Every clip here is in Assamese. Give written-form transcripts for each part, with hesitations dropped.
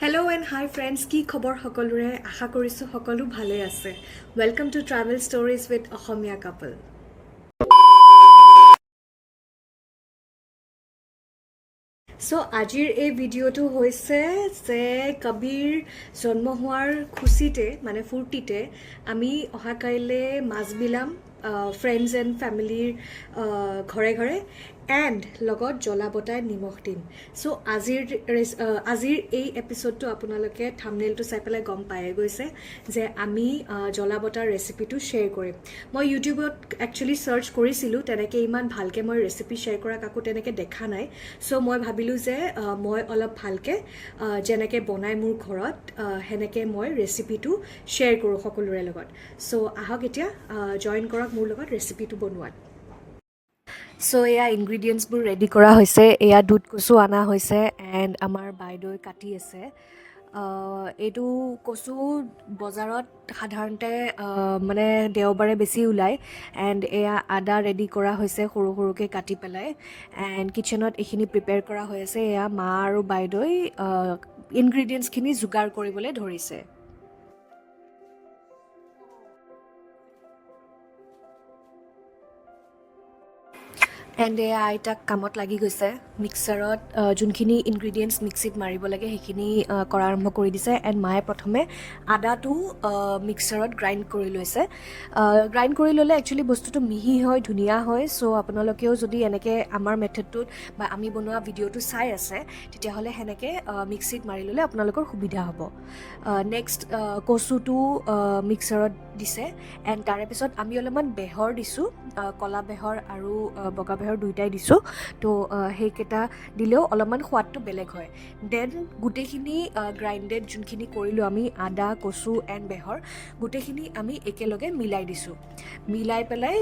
হেল্ল' এণ্ড হাই ফ্ৰেণ্ডছ, কি খবৰ সকলোৰে? আশা কৰিছোঁ সকলো ভালে আছে। Welcome to Travel Stories with Asomiya Couple. So আজিৰ এই ভিডিঅ'টো হৈছে যে কবিৰ জন্ম হোৱাৰ খুচিতে, মানে ফূৰ্তিতে আমি অহা কাইলৈ মাছ বিলাম ফ্ৰেণ্ডছ এণ্ড ফেমিলিৰ ঘৰে ঘৰে এণ্ড লগত জ্বলা বটাই নিমখ দিম। চ' আজিৰ এই এপিছ'ডটো আপোনালোকে থামনেইলটো চাই পেলাই গম পায়ে গৈছে যে আমি জ্বলা বটাৰ ৰেচিপিটো শ্বেয়াৰ কৰিম। মই ইউটিউবত একচুৱেলি চাৰ্চ কৰিছিলোঁ, তেনেকৈ ইমান ভালকৈ মই ৰেচিপি শ্বেয়াৰ কৰা কাকো তেনেকৈ দেখা নাই। চ' মই ভাবিলোঁ যে মই অলপ ভালকৈ যেনেকৈ বনাই মোৰ ঘৰত, সেনেকৈ মই ৰেচিপিটো শ্বেয়াৰ কৰোঁ সকলোৰে লগত। চ' আহক, এতিয়া জইন কৰক মোৰ লগত ৰেচিপিটো বনোৱাত। চ' এয়া ইনগ্ৰিডিয়েণ্টছবোৰ ৰেডি কৰা হৈছে। এয়া দুধ কচু অনা হৈছে এণ্ড আমাৰ বাইদেৱে কাটি আছে। এইটো কচু বজাৰত সাধাৰণতে মানে দেওবাৰে বেছি ওলায়। এণ্ড এয়া আদা ৰেডি কৰা হৈছে সৰু সৰুকৈ কাটি পেলাই এণ্ড কিটচেনত এইখিনি প্ৰিপেয়াৰ কৰা হৈ আছে। এয়া মা আৰু বাইদেৱে ইনগ্ৰিডিয়েণ্টছখিনি যোগাৰ কৰিবলৈ ধৰিছে। এণ্ড এয়া আইতাক কামত লাগি গৈছে। মিক্সাৰত যোনখিনি ইনগ্ৰিডিয়েণ্টছ মিক্সিত মাৰিব লাগে, সেইখিনি কৰা আৰম্ভ কৰি দিছে। এণ্ড মায়ে প্ৰথমে আদাটো মিক্সাৰত গ্ৰাইণ্ড কৰি লৈছে। গ্ৰাইণ্ড কৰি ল'লে একচুৱেলি বস্তুটো মিহি হয়, ধুনীয়া হয়। চ' আপোনালোকেও যদি এনেকৈ আমাৰ মেথডটোত বা আমি বনোৱা ভিডিঅ'টো চাই আছে, তেতিয়াহ'লে সেনেকৈ মিক্সিত মাৰি ল'লে আপোনালোকৰ সুবিধা হ'ব। নেক্সট কচুটো মিক্সাৰত দিছে এণ্ড তাৰে পিছত আমি অলপমান বেহৰ দিছোঁ। ক'লা বেহৰ আৰু বগা বেহৰ দুয়োটাই দিছোঁ। তো সেইকেইটা দিলেও অলপমান সোৱাদটো বেলেগ হয়। Then গোটেইখিনি গ্ৰাইণ্ডেড যোনখিনি কৰিলোঁ আমি, আদা, কচু এণ্ড বেহৰ, গোটেইখিনি আমি একেলগে মিলাই দিছোঁ। মিলাই পেলাই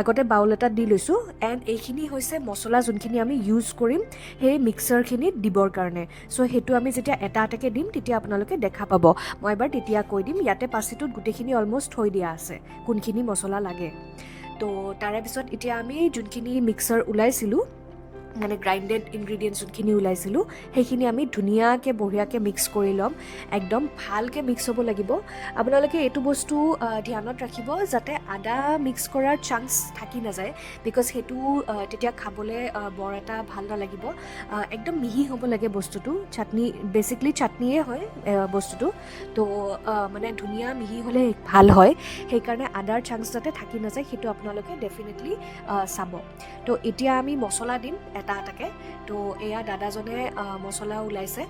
আগতে বাউল এটাত দি লৈছোঁ। এণ্ড এইখিনি হৈছে মছলা যোনখিনি আমি ইউজ কৰিম সেই মিক্সাৰখিনিত দিবৰ কাৰণে। চ' সেইটো আমি যেতিয়া এটা এটাকৈ দিম, তেতিয়া আপোনালোকে দেখা পাব। মই এবাৰ তেতিয়া কৈ দিম। ইয়াতে পাচিটোত গোটেইখিনি অলমষ্ট থৈ দিয়া আছে, কোনখিনি মছলা লাগে। তো তাৰে পিছত এতিয়া আমি যোনখিনি মিক্সাৰ ওলাইছিলোঁ, মানে গ্ৰাইণ্ডেড ইনগ্ৰিডিয়েণ্টছ যোনখিনি ওলাইছিলোঁ, সেইখিনি আমি ধুনীয়াকৈ বঢ়িয়াকৈ মিক্স কৰি ল'ম। একদম ভালকৈ মিক্স হ'ব লাগিব। আপোনালোকে এইটো বস্তু ধ্যানত ৰাখিব যাতে আদা মিক্স কৰাৰ চান্স থাকি নাযায়, because সেইটো তেতিয়া খাবলৈ বৰ এটা ভাল নালাগিব। একদম মিহি হ'ব লাগে বস্তুটো। চাটনি, বেচিকলি চাটনিয়ে হয় বস্তুটো। তো মানে ধুনীয়া মিহি হ'লে ভাল হয়। সেইকাৰণে আদাৰ চান্স যাতে থাকি নাযায়, সেইটো আপোনালোকে ডেফিনেটলি চাব। তো এতিয়া আমি মছলা দিম এটা এটাকৈ। তো এয়া দাদাজনে মছলা ওলাইছে।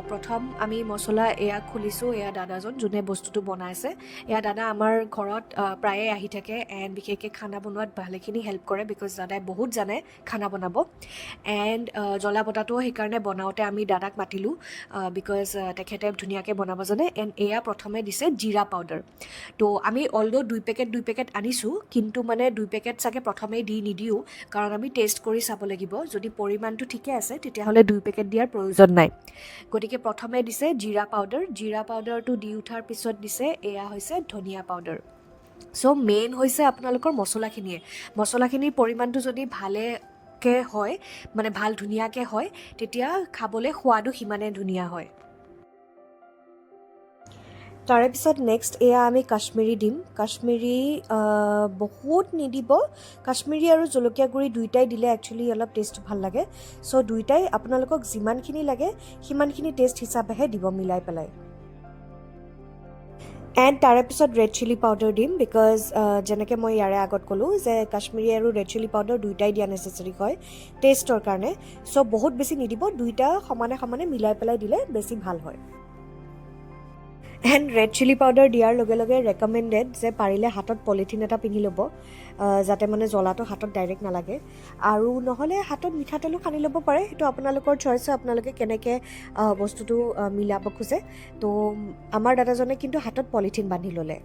প্ৰথম আমি মছলা এয়া খুলিছোঁ। এয়া দাদাজন যোনে বস্তুটো বনাইছে। এয়া দাদা আমাৰ ঘৰত প্ৰায়ে আহি থাকে এণ্ড বিশেষকৈ খানা বনোৱাত ভালেখিনি হেল্প কৰে, because দাদাই বহুত জানে খানা বনাব। এণ্ড জ্বলা বটাটোও সেইকাৰণে বনাওঁতে আমি দাদাক মাতিলোঁ, because তেখেতে ধুনীয়াকৈ বনাব জানে। এণ্ড এয়া প্ৰথমে দিছে জিৰা পাউডাৰ। তো আমি অলদ' দুই পেকেট দুই পেকেট আনিছোঁ, কিন্তু মানে দুই পেকেট চাগে প্ৰথমেই দি নিদিওঁ, কাৰণ আমি টেষ্ট কৰি চাব লাগিব। যদি পৰিমাণটো ঠিকে আছে, তেতিয়াহ'লে দুই পেকেট দিয়াৰ প্ৰয়োজন নাই। গতিকে প্ৰথমে দিছে জিৰা পাউডাৰ। জিৰা পাউডাৰটো দি উঠাৰ পিছত দিছে, এয়া হৈছে ধনিয়া পাউডাৰ। চ' মেইন হৈছে আপোনালোকৰ মছলাখিনিয়ে। মছলাখিনিৰ পৰিমাণটো যদি ভালেকৈ হয়, মানে ভাল ধুনীয়াকৈ হয়, তেতিয়া খাবলৈ সোৱাদো সিমানে ধুনীয়া হয়। তাৰে পিছত নেক্সট এয়া আমি কাশ্মীৰি দিম। কাশ্মীৰি বহুত নিদিব। কাশ্মীৰি আৰু জলকীয়া গুড়ি দুয়োটাই দিলে একচুৱেলি অলপ টেষ্টটো ভাল লাগে। চ' দুয়োটাই আপোনালোকক যিমানখিনি লাগে, সিমানখিনি টেষ্ট হিচাপেহে দিব মিলাই পেলাই। এণ্ড তাৰে পিছত ৰেড চিলি পাউডাৰ দিম, because যেনেকৈ মই ইয়াৰে আগত ক'লোঁ যে কাশ্মীৰি আৰু ৰেড চিলি পাউডাৰ দুয়োটাই দিয়া নেচেচেৰী হয় টেষ্টৰ কাৰণে। চ' বহুত বেছি নিদিব, দুয়োটা সমানে সমানে মিলাই পেলাই দিলে বেছি ভাল হয়। এণ্ড ৰেড চিলি পাউডাৰ দিয়াৰ লগে লগে ৰেকমেণ্ডেড যে পাৰিলে হাতত পলিথিন এটা পিন্ধি ল'ব, যাতে মানে জ্বলাটো হাতত ডাইৰেক্ট নালাগে। আৰু নহ'লে হাতত মিঠাতেলো সানি ল'ব পাৰে। সেইটো আপোনালোকৰ চইচ হয়, আপোনালোকে কেনেকৈ বস্তুটো মিলাব খোজে। তো আমাৰ দাদাজনে কিন্তু হাতত পলিথিন বান্ধি ল'লে।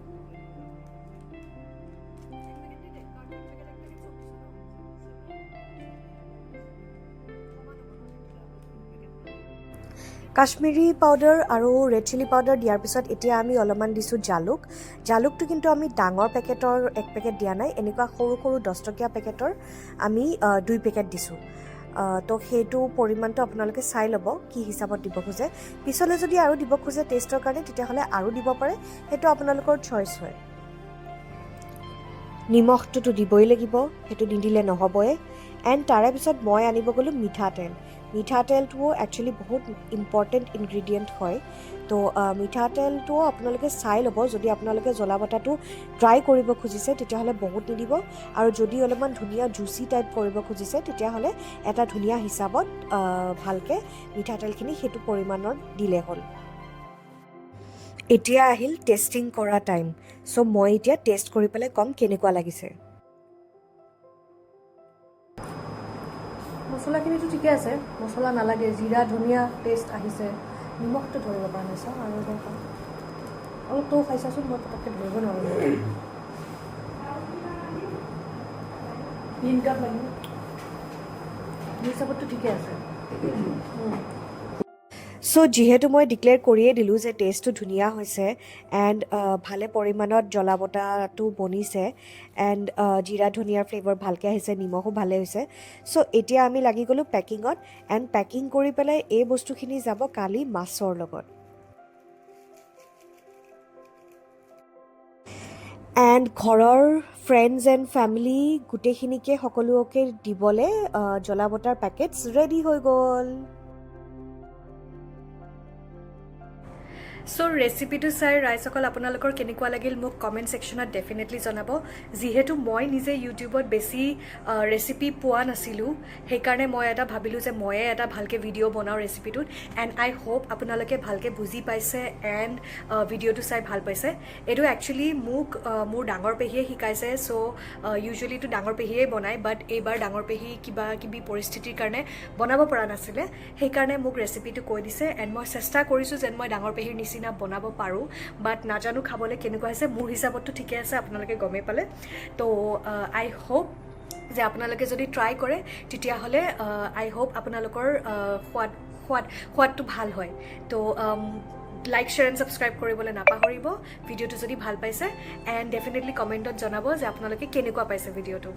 কাশ্মীৰি পাউডাৰ আৰু ৰেড চিলি পাউডাৰ দিয়াৰ পিছত এতিয়া আমি অলপমান দিছোঁ জালুক। জালুকটো কিন্তু আমি ডাঙৰ পেকেটৰ এক পেকেট দিয়া নাই। এনেকুৱা সৰু সৰু 10 টকীয়া পেকেটৰ আমি দুই পেকেট দিছোঁ। তো সেইটো পৰিমাণটো আপোনালোকে চাই ল'ব কি হিচাপত দিব খোজে। পিছলৈ যদি আৰু দিব খোজে টেষ্টৰ কাৰণে, তেতিয়াহ'লে আৰু দিব পাৰে, সেইটো আপোনালোকৰ চইচ হয়। নিমখটোতো দিবই লাগিব, সেইটো নিদিলে নহ'বই। এণ্ড তাৰে পিছত মই আনিব গ'লোঁ মিঠাতেল। মিঠাতেলটোও একচুৱেলি বহুত ইম্পৰ্টেণ্ট ইনগ্ৰিডিয়েণ্ট হয়। তো মিঠাতেলটোও আপোনালোকে চাই ল'ব। যদি আপোনালোকে জ্বলা বটাটো ড্ৰাই কৰিব খুজিছে, তেতিয়াহ'লে বহুত নিদিব আৰু যদি অলপমান ধুনীয়া জুচি টাইপ কৰিব খুজিছে, তেতিয়াহ'লে এটা ধুনীয়া হিচাপত ভালকৈ মিঠাতেলখিনি সেইটো পৰিমাণত দিলে হ'ল। এতিয়া আহিল টেষ্টিং কৰা টাইম। চ' মই এতিয়া টেষ্ট কৰি পেলাই ক'ম কেনেকুৱা লাগিছে। মছলাখিনিতো ঠিকে আছে, মছলা নালাগে, জিৰা ধুনীয়া টেষ্ট আহিছে। নিমখটো ধৰিব পৰা নাই। চাওঁ আৰু এবাৰ খাওঁ। অলপ তও খাইছাচোন, মই পটককৈ ধৰিব নোৱাৰোঁ। 3 কাপ লাগিব। মোৰ হিচাপততো ঠিকে আছে। চ' যিহেতু মই ডিক্লেয়াৰ কৰিয়ে দিলোঁ যে টেষ্টটো ধুনীয়া হৈছে এণ্ড ভালে পৰিমাণত জ্বলা বটাটো বনিছে এণ্ড জিৰা ধনিয়াৰ ফ্লেভাৰ ভালকৈ আহিছে, নিমখো ভালে হৈছে। চ' এতিয়া আমি লাগি গ'লোঁ পেকিঙত এণ্ড পেকিং কৰি পেলাই এই বস্তুখিনি যাব কালি মাছৰ লগত। এণ্ড ঘৰৰ ফ্ৰেণ্ডছ এণ্ড ফেমিলি গোটেইখিনিকে, সকলোকে দিবলৈ জ্বলা বটাৰ পেকেটছ ৰেডি হৈ গ'ল। চ' ৰেচিপিটো চাই ৰাইজসকল, আপোনালোকৰ কেনেকুৱা লাগিল মোক কমেণ্ট ছেকশ্যনত ডেফিনেটলি জনাব। যিহেতু মই নিজে ইউটিউবত বেছি ৰেচিপি পোৱা নাছিলোঁ, সেইকাৰণে মই এটা ভাবিলোঁ যে ময়ে এটা ভালকৈ ভিডিঅ' বনাওঁ ৰেচিপিটোত। এণ্ড I hope আপোনালোকে ভালকৈ বুজি পাইছে এণ্ড ভিডিঅ'টো চাই ভাল পাইছে। এইটো একচুৱেলি মোক মোৰ ডাঙৰ পেহীয়ে শিকাইছে। চ' ইউজুৱেলিটো ডাঙৰ পেহীয়ে বনায়, বাট এইবাৰ ডাঙৰ পেহী কিবা কিবি পৰিস্থিতিৰ কাৰণে বনাব পৰা নাছিলে, সেইকাৰণে মোক ৰেচিপিটো কৈ দিছে। এণ্ড মই চেষ্টা কৰিছোঁ যেন মই ডাঙৰ পেহীৰ নিচিনা বনাব পাৰোঁ, বাট নাজানো খাবলৈ কেনেকুৱা হৈছে। মোৰ হিচাপততো ঠিকে আছে, আপোনালোকে গমেই পালে। তো আই হোপ যে আপোনালোকে যদি ট্ৰাই কৰে, তেতিয়াহ'লে আই হোপ আপোনালোকৰ সোৱাদটো ভাল হয়। তো লাইক, শ্বেয়াৰ এণ্ড ছাবস্ক্ৰাইব কৰিবলৈ নাপাহৰিব ভিডিঅ'টো যদি ভাল পাইছে। এণ্ড ডেফিনেটলি কমেণ্টত জনাব যে আপোনালোকে কেনেকুৱা পাইছে ভিডিঅ'টো।